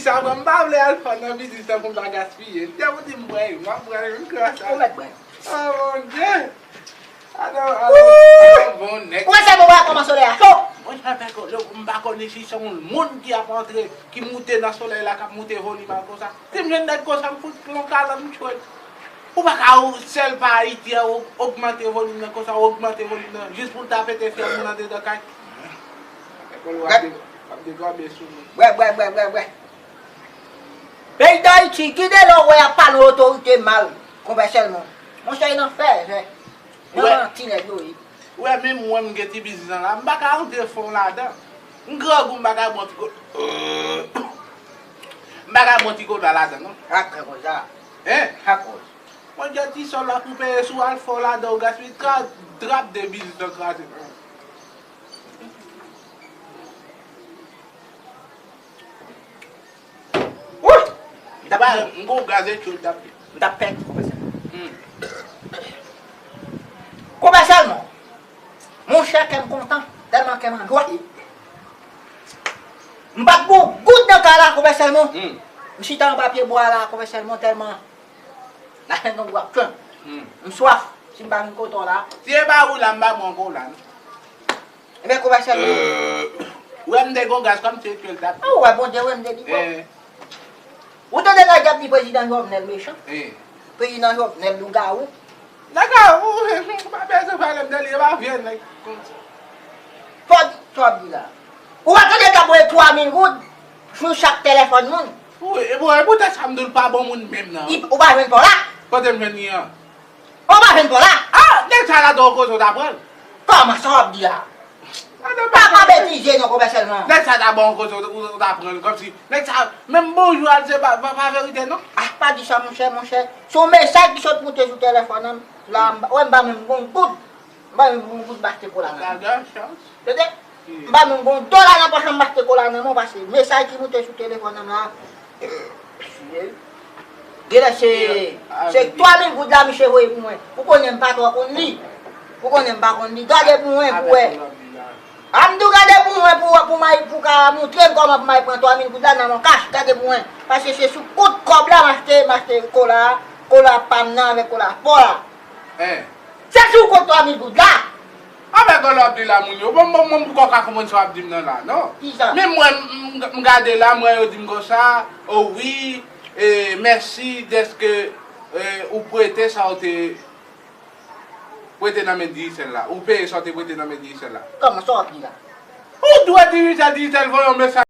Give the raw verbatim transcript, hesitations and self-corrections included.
Sa, mwen, m pa vle al fò nan biznis lan pou m pa gaspiye. M te pou di m bwè, m ap bwè, m kras sa. Ou mèt bwè. Oh, mon Dieu! Alò, alò, alò, bon nèg. Ou wè se bon, wè kòman solèy a cho? Mwen, sa fè ke lè m pa konnen si se yon moun ki ap antre, ki moute nan solèy la, k ap moute volim a konsa. Si m jwenn nèg konsa, m fout pran yon kalan, m tchwe l. Ou pa ka, ou sèl pa Ayiti a, ou ogmante volim nan konsa, ou ogmante volim nan, jis pou l ta pete fyèl moun andedan kay. Nèg w ap de-, w ap degabe sou moun. Bwè, bwè, bwè, bwè, bwè. Peyi Dayiti, ki de lè w wè y ap pale otorite mal, konpè Sèlmon? Monchè, e nan fè, fè. Nan manti nèg yo ye. Ou wè, menm mwen, m gen ti biznis lan la, m pa ka rantre fon ladan. M grangou, m pa ka bon ti ko-, m pa ka bon ti kola ladan, non. Ak konsa. Hein? Ak konsa. Mwen gen ti sòl la pou peye sou al fò ladan, ou gaspiye, tra-, drap de biznis lan kraze. Wouy! M t ap, m gon gaz e tchou t ap. M t ap pèdi konpè Sèlmon. Hmm. Konpè Sèlmon, monchè, kè m kontan, tèlman kè m an jwa. M pa t gon goud nan kay la, konpè Sèlmon. Hmm. M chita anba pye bwa la, konpè Sèlmon, tèlman la jwenn yon gwo ap fè. Hmm. M swaf, si m pa vin kote w la. Si e pa ou la, m pa bwè yon kola, non. Ebyen, konpè Sèlmon. Ou wè m te gon gaz kòm se etye l t ap. Ou wè Bondye wè m te di bon. Eh. Ou tande nèg y ap di prezidan Jovenel mechan? Eh. Prezidan Jovenel lougawou. Nèg a, ou, ou pa bezwen pale m de li, e pa vye nèg konsa. Sa w di, sa w ap di la? Ou pa tande y ap voye twa mil goud sou chak telefòn moun? Wi, e bon, e poutèt sa m di w l pa bon moun menm nan. Li, ou pa jwenn pa w la? Kote m jwenn li an? Ou pa jwenn pa w la? Ah, nèg sa la ta koze w ta pran l. Kòman sa w ap di a? Pa, pa betize non, konpè Sèlmon. Nèg sa ta ba w koze w, w, w ta pran l. Kòmsi, nèg sa, menm bonjou a l se pa, pa, pa verite non. Ah, pa di sa, monchè, monchè. Se yon mesaj ki sot moute sou telefòn an m. La, m, wè, m pa menm gon goud. M pa menm gon goud m achte kola nan men. Tande? M pa menm gon dola nan pòch an m achte kola nan men w, paske mesaj ki moute sou telefòn an m la. Genlè se, se twa mil goud la misye voye pou mwen. Ou konnen m pa twò konn li. Ou konnen m pa konn li. Gade pou mwen pou wè. A m di w gade pou mwen pou, pou may, pou ka montre m kòman pou may pran twa mil goud la nan yon kach. Gade pou mwen. Paske se sou kont kòb la m achte, m achte kola, kola pa m nan avèk kola pa w la. Hein. Se sou kont twa mil goud la. Avèk gòlòbdi la moun yo. Bon, bon, bon, m poko ka konprann sa w ap di m nan la, non. Kisa? Men mwen, m, m, m gade la, m wè yo di m konsa, o wi, e, mèsi dèske, e, ou prete sa w te prete nan men Digicel la. Ou peye sa w te prete nan men Digicel la. Kòman sa w ap di la? Ou dwe Digicel, Digicel voye yon mesaj.